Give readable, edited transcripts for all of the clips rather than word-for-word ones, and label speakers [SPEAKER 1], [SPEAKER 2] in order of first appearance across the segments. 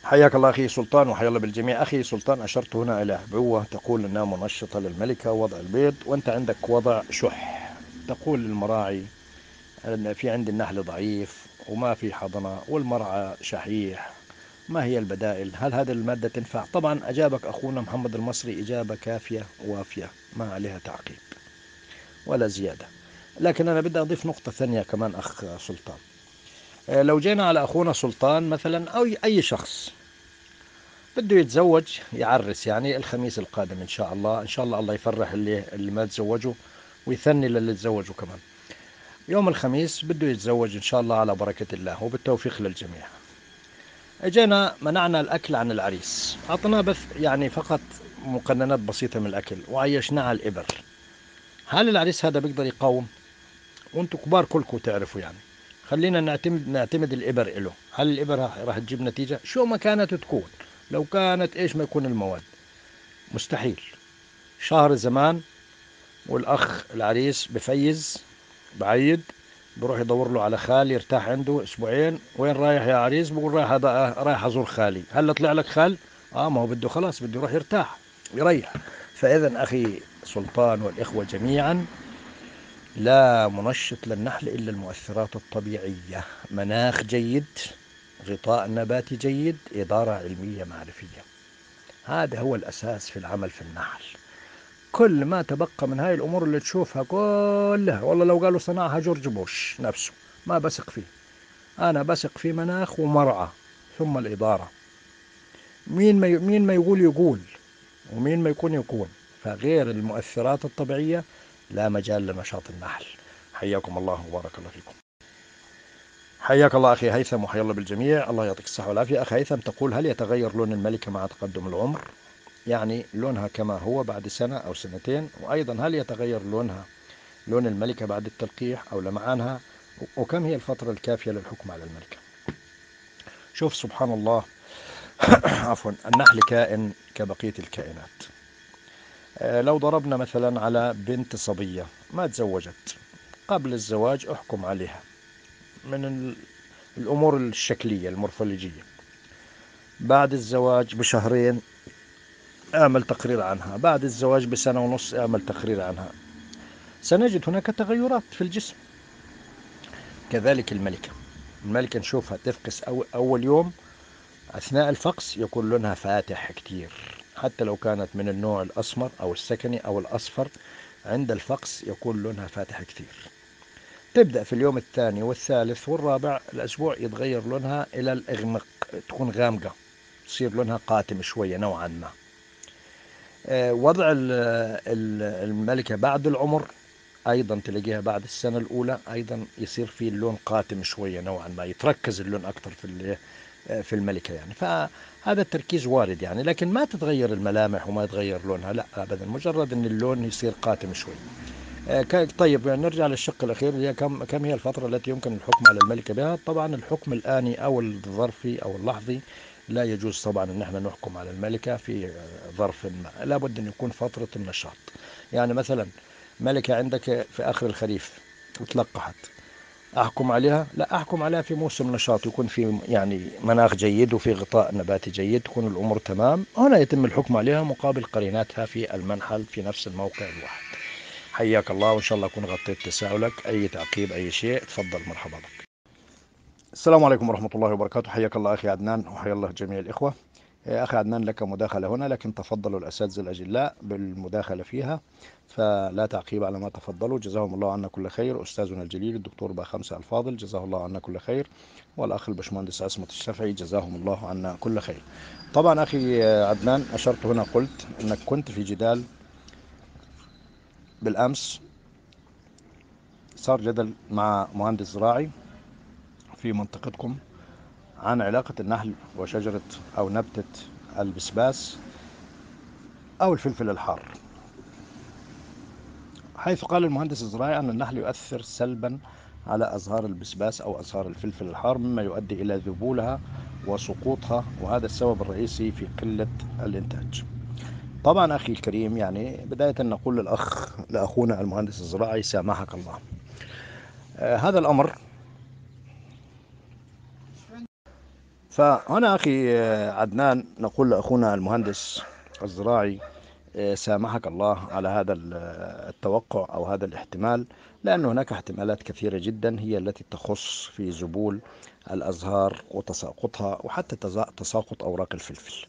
[SPEAKER 1] حياك الله أخي سلطان، وحيا الله بالجميع. أخي سلطان، أشرت هنا إلى عبوة تقول أنها منشطة للملكة وضع البيض، وأنت عندك وضع شح. تقول للمراعي أن في عندي النحل ضعيف وما في حضنة والمرعى شحيح، ما هي البدائل؟ هل هذه المادة تنفع؟ طبعا أجابك أخونا محمد المصري إجابة كافية وافية، ما عليها تعقيب ولا زيادة. لكن أنا بدي أضيف نقطة ثانية كمان أخ سلطان. لو جينا على أخونا سلطان مثلا أو أي شخص بده يتزوج، يعرس يعني الخميس القادم إن شاء الله، إن شاء الله الله يفرح اللي ما تزوجوا ويثني للي تزوجوا كمان. يوم الخميس بده يتزوج إن شاء الله على بركة الله وبالتوفيق للجميع. اجينا منعنا الأكل عن العريس، أعطناه بس يعني فقط مقننات بسيطة من الأكل وعيشناه على الإبر. هل العريس هذا بيقدر يقاوم؟ وانتم كبار كلكم تعرفوا يعني. خلينا نعتمد الإبر إله. هل الإبر راح تجيب نتيجة؟ شو ما كانت تكون، لو كانت إيش ما يكون المواد، مستحيل. شهر زمان والأخ العريس بفيز بعيد، بروح يدور له على خال يرتاح عنده أسبوعين. وين رايح يا عريس؟ بقول رايح رايح أزور خالي. هل طلع لك خال؟ ما هو بده خلاص، بده يروح يرتاح يريح. فإذا أخي سلطان والإخوة جميعا، لا منشط للنحل إلا المؤثرات الطبيعية، مناخ جيد، غطاء نباتي جيد، إدارة علمية معرفية. هذا هو الأساس في العمل في النحل. كل ما تبقى من هاي الأمور اللي تشوفها كلها، والله لو قالوا صنعها جورج بوش نفسه ما بثق فيه. أنا بثق في مناخ ومرعى ثم الإدارة. مين ما يقول يقول، ومين ما يكون يكون. فغير المؤثرات الطبيعية لا مجال لنشاط النحل. حياكم الله وبارك الله فيكم. حياك الله أخي هيثم، وحيا الله بالجميع. الله يعطيك الصحة والعافية. أخي هيثم، تقول هل يتغير لون الملكة مع تقدم العمر؟ يعني لونها كما هو بعد سنة أو سنتين؟ وأيضا هل يتغير لون الملكة بعد التلقيح أو لمعانها؟ وكم هي الفترة الكافية للحكم على الملكة؟ شوف سبحان الله عفوا، النحل كائن كبقية الكائنات. لو ضربنا مثلا على بنت صبية ما تزوجت، قبل الزواج احكم عليها من الأمور الشكلية المورفولوجية. بعد الزواج بشهرين اعمل تقرير عنها، بعد الزواج بسنة ونص اعمل تقرير عنها. سنجد هناك تغيرات في الجسم. كذلك الملكة، الملكة نشوفها تفقس أول يوم، أثناء الفقس يكون لونها فاتح كتير، حتى لو كانت من النوع الأسمر أو السكني أو الأصفر، عند الفقس يكون لونها فاتح كتير. تبدأ في اليوم الثاني والثالث والرابع الأسبوع يتغير لونها إلى الإغمق، تكون غامقة، تصير لونها قاتم شوية نوعا ما. وضع الملكة بعد العمر أيضا تلاقيها بعد السنة الأولى أيضا يصير في اللون قاتم شوية نوعا ما، يتركز اللون أكثر في الملكة يعني. فهذا التركيز وارد يعني، لكن ما تتغير الملامح وما يتغير لونها، لا أبدا، مجرد أن اللون يصير قاتم شوي. طيب نرجع للشق الأخير اللي هي كم هي الفترة التي يمكن الحكم على الملكة بها؟ طبعا الحكم الآني أو الظرفي أو اللحظي لا يجوز طبعا أن احنا نحكم على الملكة في ظرف ما، لابد أن يكون فترة النشاط. يعني مثلا ملكة عندك في آخر الخريف وتلقحت، أحكم عليها؟ لا، أحكم عليها في موسم نشاط، يكون في يعني مناخ جيد وفي غطاء نباتي جيد، تكون الأمور تمام، هنا يتم الحكم عليها مقابل قريناتها في المنحل في نفس الموقع الواحد. حياك الله، وإن شاء الله أكون غطيت تساؤلك. أي تعقيب أي شيء تفضل، مرحبا بك. السلام عليكم ورحمة الله وبركاته. حياك الله أخي عدنان، وحيا الله جميع الإخوة. أخي عدنان لك مداخلة هنا، لكن تفضلوا الأساتذة الأجلاء بالمداخلة فيها، فلا تعقيب على ما تفضلوا. جزاهم الله عنا كل خير. أستاذنا الجليل الدكتور باخمسة الفاضل جزاه الله عنا كل خير، والأخ البشمهندس عصمت الشافعي جزاهم الله عنا كل خير. طبعا أخي عدنان، أشرت هنا قلت أنك كنت في جدال بالأمس، صار جدل مع مهندس زراعي في منطقتكم عن علاقة النحل وشجرة أو نبتة البسباس أو الفلفل الحار، حيث قال المهندس الزراعي أن النحل يؤثر سلبا على أزهار البسباس أو أزهار الفلفل الحار، مما يؤدي إلى ذبولها وسقوطها، وهذا السبب الرئيسي في قلة الإنتاج. طبعا أخي الكريم، يعني بداية نقول لأخونا المهندس الزراعي سامحك الله، هذا الأمر فهنا أخي عدنان نقول لأخونا المهندس الزراعي سامحك الله على هذا التوقع أو هذا الاحتمال، لأن هناك احتمالات كثيرة جدا هي التي تخص في ذبول الأزهار وتساقطها، وحتى تساقط أوراق الفلفل.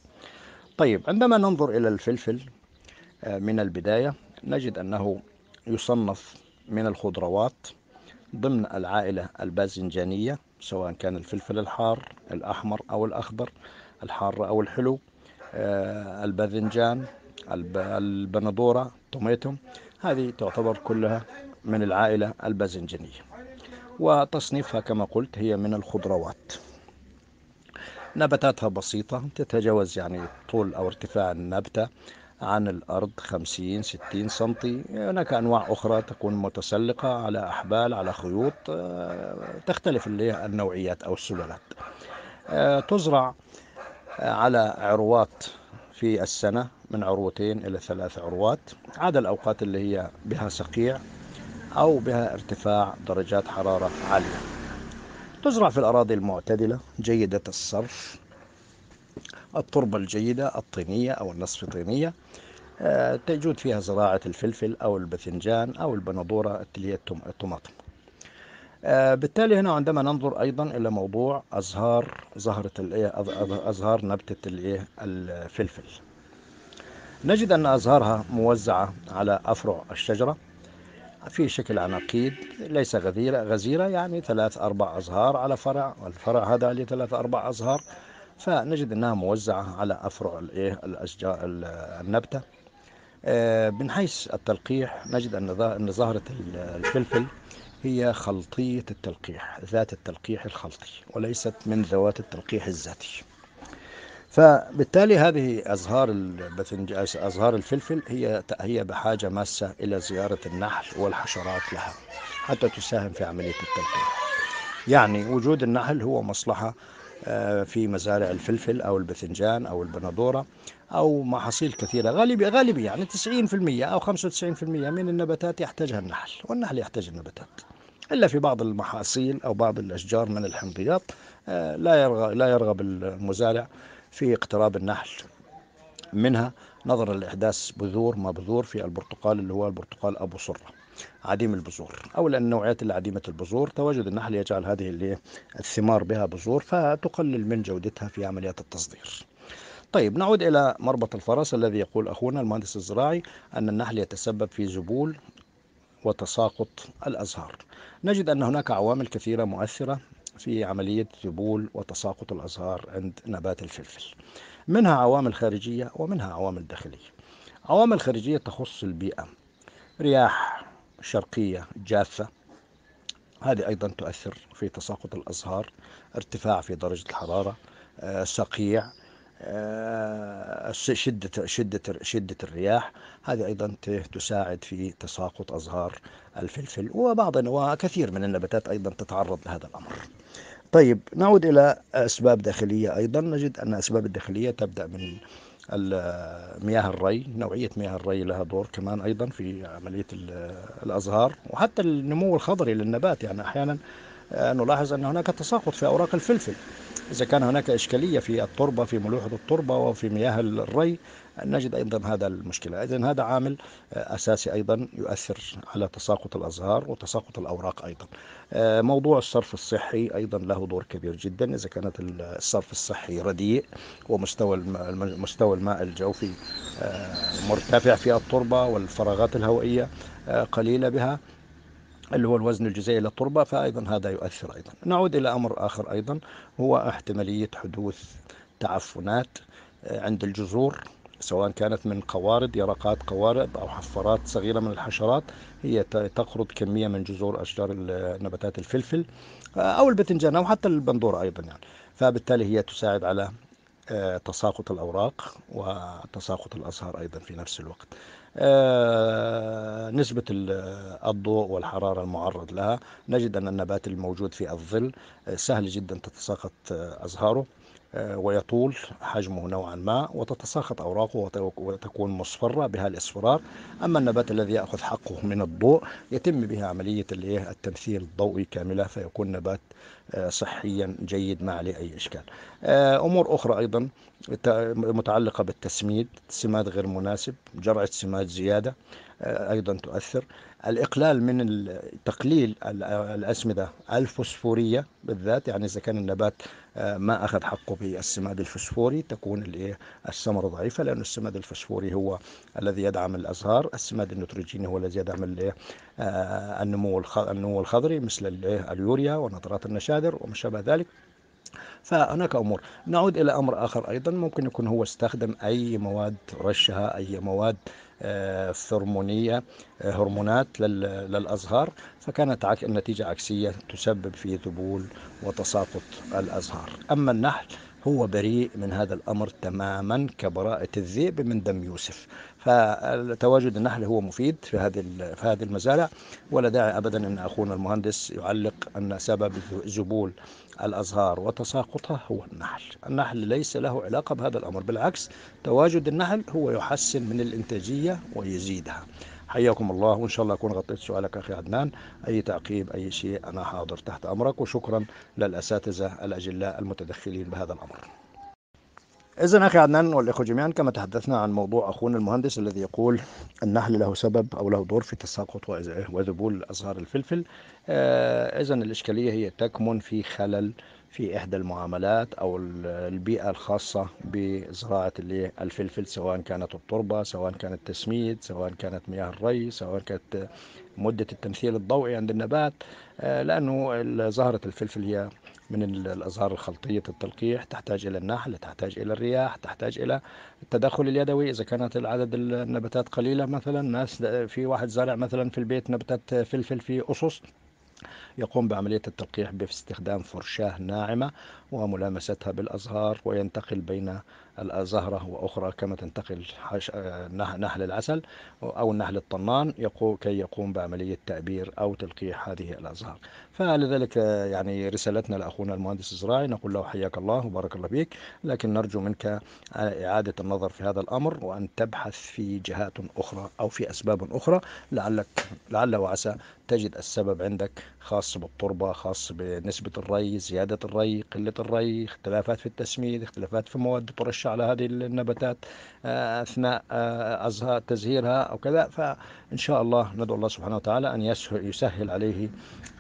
[SPEAKER 1] طيب، عندما ننظر إلى الفلفل من البداية نجد أنه يصنف من الخضروات ضمن العائلة الباذنجانية، سواء كان الفلفل الحار الأحمر أو الأخضر، الحار أو الحلو، الباذنجان، البندورة، توميتو، هذه تعتبر كلها من العائلة الباذنجانية، وتصنيفها كما قلت هي من الخضروات. نباتاتها بسيطة، تتجاوز يعني طول أو ارتفاع النبتة عن الأرض 50-60 سنتي. هناك أنواع أخرى تكون متسلقة على أحبال، على خيوط، تختلف النوعيات أو السلالات. تزرع على عروات في السنة، من عروتين إلى 3 عروات، عدا الأوقات اللي هي بها صقيع أو بها ارتفاع درجات حرارة عالية. تزرع في الأراضي المعتدلة جيدة الصرف، التربة الجيدة الطينية أو النصف طينية، تجود فيها زراعة الفلفل أو الباذنجان أو البندورة اللي هي الطماطم. بالتالي هنا عندما ننظر أيضا إلى موضوع أزهار زهرة أزهار نبتة الفلفل، نجد أن أزهارها موزعة على أفرع الشجرة في شكل عناقيد ليس غزيرة، يعني 3-4 أزهار على فرع، والفرع هذا عليه 3-4 أزهار، فنجد أنها موزعة على أفرع الأشجار النبتة. من حيث التلقيح نجد أن زهرة الفلفل هي خلطية التلقيح، ذات التلقيح الخلطي، وليست من ذوات التلقيح الذاتي. فبالتالي هذه أزهار الفلفل هي بحاجة ماسة إلى زيارة النحل والحشرات لها حتى تساهم في عملية التلقيح. يعني وجود النحل هو مصلحة في مزارع الفلفل أو الباذنجان أو البندورة أو محاصيل كثيرة. غالبية يعني 90% أو 95% من النباتات يحتاجها النحل، والنحل يحتاج النباتات، إلا في بعض المحاصيل أو بعض الأشجار من الحمضيات لا يرغب المزارع في اقتراب النحل منها نظرا لإحداث بذور ما بذور في البرتقال اللي هو البرتقال أبو صرة عديم البذور، أو لأن النوعيات اللي عديمة البذور تواجد النحل يجعل هذه الثمار بها بذور فتقلل من جودتها في عمليات التصدير. طيب، نعود إلى مربط الفرس الذي يقول أخونا المهندس الزراعي أن النحل يتسبب في ذبول وتساقط الأزهار. نجد أن هناك عوامل كثيرة مؤثرة في عملية ذبول وتساقط الأزهار عند نبات الفلفل، منها عوامل خارجية ومنها عوامل داخلية. عوامل خارجية تخص البيئة، رياح شرقية جافة هذه أيضا تؤثر في تساقط الأزهار، ارتفاع في درجة الحرارة، صقيع، شدة الرياح، هذه أيضا تساعد في تساقط أزهار الفلفل، وكثير من النباتات أيضا تتعرض لهذا الأمر. طيب، نعود إلى أسباب داخلية أيضا. نجد أن أسباب الداخلية تبدأ من مياه الري، نوعية مياه الري لها دور كمان أيضا في عملية الأزهار وحتى النمو الخضري للنبات. يعني أحيانا نلاحظ أن هناك تساقط في أوراق الفلفل، إذا كان هناك إشكالية في التربة، في ملوحة التربة وفي مياه الري، نجد أيضا هذا المشكلة. إذن هذا عامل أساسي أيضا يؤثر على تساقط الأزهار وتساقط الأوراق أيضا. موضوع الصرف الصحي أيضا له دور كبير جدا. إذا كانت الصرف الصحي رديء ومستوى مستوى الماء الجوفي مرتفع في التربة والفراغات الهوائية قليلة بها، اللي هو الوزن الجزيئي للتربة، فأيضا هذا يؤثر أيضا. نعود إلى أمر آخر أيضا، هو احتمالية حدوث تعفنات عند الجذور، سواء كانت من قوارض، يرقات قوارض أو حفارات صغيرة من الحشرات، هي تقرض كمية من جذور أشجار نباتات الفلفل أو الباذنجان أو حتى البندورة أيضا يعني. فبالتالي هي تساعد على تساقط الأوراق وتساقط الأزهار أيضا في نفس الوقت. نسبة الضوء والحرارة المعرض لها، نجد أن النبات الموجود في الظل سهل جدا تتساقط أزهاره، ويطول حجمه نوعا ما وتتساقط أوراقه وتكون مصفرة بها الاصفرار. أما النبات الذي يأخذ حقه من الضوء يتم به عملية التمثيل الضوئي كاملة، فيكون نبات صحيا جيد ما عليه أي إشكال. أمور أخرى أيضا متعلقة بالتسميد، سماد غير مناسب، جرعة سماد زيادة أيضا تؤثر. الإقلال من تقليل الأسمدة الفوسفورية بالذات، يعني إذا كان النبات ما أخذ حقه بالسماد الفوسفوري تكون الثمرة ضعيفة، لأن السماد الفوسفوري هو الذي يدعم الأزهار، السماد النيتروجيني هو الذي يدعم النمو الخضري مثل اليوريا ونترات النشادر وما شابه ذلك. فهناك أمور. نعود إلى أمر آخر أيضا، ممكن يكون هو استخدم أي مواد رشها، أي مواد هرمونية، هرمونات للأزهار، فكانت النتيجة عكسية تسبب في ذبول وتساقط الأزهار. أما النحل هو بريء من هذا الأمر تماما كبراءة الذئب من دم يوسف، فتواجد النحل هو مفيد في هذه المزارع، ولا داعي أبدا أن أخونا المهندس يعلق أن سبب ذبول الأزهار وتساقطها هو النحل. النحل ليس له علاقة بهذا الأمر، بالعكس تواجد النحل هو يحسن من الإنتاجية ويزيدها. حياكم الله، وإن شاء الله أكون غطيت سؤالك أخي عدنان. أي تعقيب أي شيء أنا حاضر تحت أمرك، وشكرا للأساتذة الأجلاء المتدخلين بهذا الأمر. إذن أخي عدنان والإخوة جميعا، كما تحدثنا عن موضوع أخونا المهندس الذي يقول النحل له سبب أو له دور في تساقط وذبول أزهار الفلفل، إذن الإشكالية هي تكمن في خلل في إحدى المعاملات أو البيئة الخاصة بزراعة الفلفل، سواء كانت التربة، سواء كانت التسميد، سواء كانت مياه الري، سواء كانت مدة التمثيل الضوئي عند النبات، لأنه زهرة الفلفل هي من الأزهار الخلطية التلقيح، تحتاج إلى النحل، تحتاج إلى الرياح، تحتاج إلى التدخل اليدوي إذا كانت العدد النباتات قليلة. مثلا ناس في واحد زارع مثلا في البيت نباتات فلفل في أصص، يقوم بعملية التلقيح باستخدام فرشاة ناعمة وملامستها بالأزهار، وينتقل بين الزهرة وأخرى كما تنتقل نحل العسل أو النحل الطنان كي يقوم بعملية تأبير أو تلقيح هذه الأزهار. فلذلك يعني رسالتنا لأخونا المهندس الزراعي نقول له حياك الله وبارك الله فيك، لكن نرجو منك إعادة النظر في هذا الأمر وأن تبحث في جهات أخرى أو في أسباب أخرى، لعل وعسى تجد السبب عندك خاص بالتربة، خاص بنسبة الري، زيادة الري، قلة الري، اختلافات في التسميد، اختلافات في مواد ترش على هذه النباتات أثناء أزهار تزهيرها أو كذا. فإن شاء الله ندعو الله سبحانه وتعالى أن يسهل عليه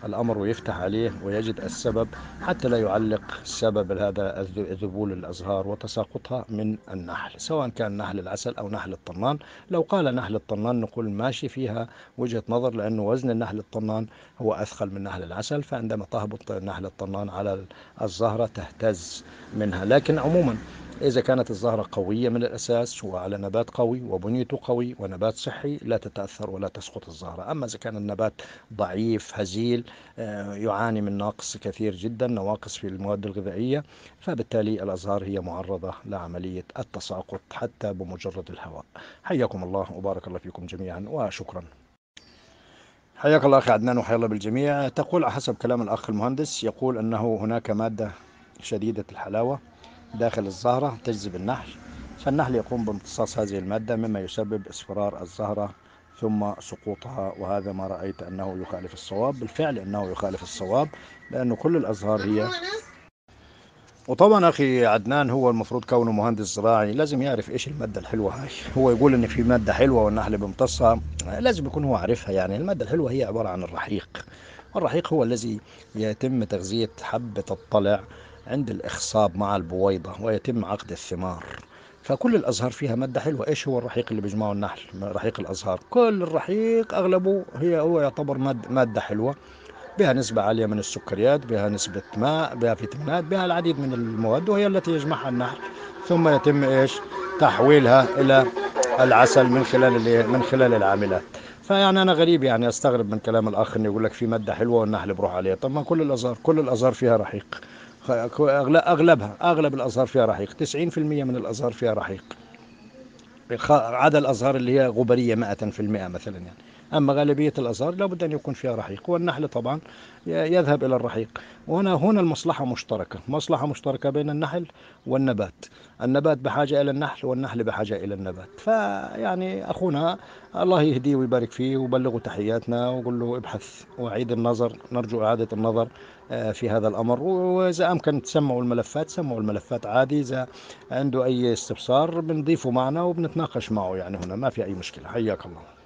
[SPEAKER 1] الأمر ويفتح عليه ويجد السبب حتى لا يعلق سبب هذا ذبول الأزهار وتساقطها من النحل، سواء كان نحل العسل أو نحل الطنان. لو قال نحل الطنان نقول ماشي فيها وجهة نظر، لأنه وزن النحل الطنان هو أثقل من نحل العسل، فعندما تهبط نحل الطنان على الزهرة تهتز منها. لكن عموما إذا كانت الزهرة قوية من الأساس وعلى نبات قوي وبنيته قوي ونبات صحي لا تتأثر ولا تسقط الزهرة. أما إذا كان النبات ضعيف هزيل يعاني من نقص كثير جدا، نواقص في المواد الغذائية، فبالتالي الأزهار هي معرضة لعملية التساقط حتى بمجرد الهواء. حياكم الله وبارك الله فيكم جميعا وشكرا. حياك الله أخي عدنان وحيا الله بالجميع. تقول على حسب كلام الأخ المهندس، يقول أنه هناك مادة شديدة الحلاوة داخل الزهرة تجذب النحل، فالنحل يقوم بامتصاص هذه المادة مما يسبب اصفرار الزهرة ثم سقوطها، وهذا ما رأيت أنه يخالف الصواب. بالفعل أنه يخالف الصواب، لأنه كل الأزهار هي. وطبعا أخي عدنان هو المفروض كونه مهندس زراعي لازم يعرف إيش المادة الحلوة هاي. هو يقول إن في مادة حلوة والنحل بيمتصها، لازم يكون هو عارفها. يعني المادة الحلوة هي عبارة عن الرحيق، الرحيق هو الذي يتم تغذية حبة الطلع عند الإخصاب مع البويضة ويتم عقد الثمار. فكل الأزهار فيها مادة حلوة. إيش هو الرحيق اللي بيجمعه النحل؟ رحيق الأزهار، كل الرحيق أغلبه هو يعتبر مادة حلوة، بها نسبة عالية من السكريات، بها نسبة ماء، بها فيتامينات، بها العديد من المواد، وهي التي يجمعها النحل ثم يتم إيش تحويلها إلى العسل من خلال العاملات. فيعني أنا غريب، يعني أستغرب من كلام الأخ إنه يقول لك في مادة حلوة والنحل بروح عليها. طب ما كل الأزهار فيها رحيق، أغلب الأزهار فيها رحيق، 90% من الأزهار فيها رحيق، عدا الأزهار اللي هي غبرية 100% مثلا، يعني أما غالبية الأزهار لابد أن يكون فيها رحيق، والنحل طبعا يذهب إلى الرحيق. وهنا المصلحة مشتركة، مصلحة مشتركة بين النحل والنبات، النبات بحاجة إلى النحل والنحل بحاجة إلى النبات. فيعني أخونا الله يهديه ويبارك فيه، وبلغه تحياتنا وقول له ابحث وعيد النظر، نرجو إعادة النظر في هذا الأمر. وإذا أمكن تسمعوا الملفات سمعوا الملفات عادي، إذا عنده أي استفسار بنضيفه معنا وبنتناقش معه، يعني هنا ما في أي مشكلة. حياك الله.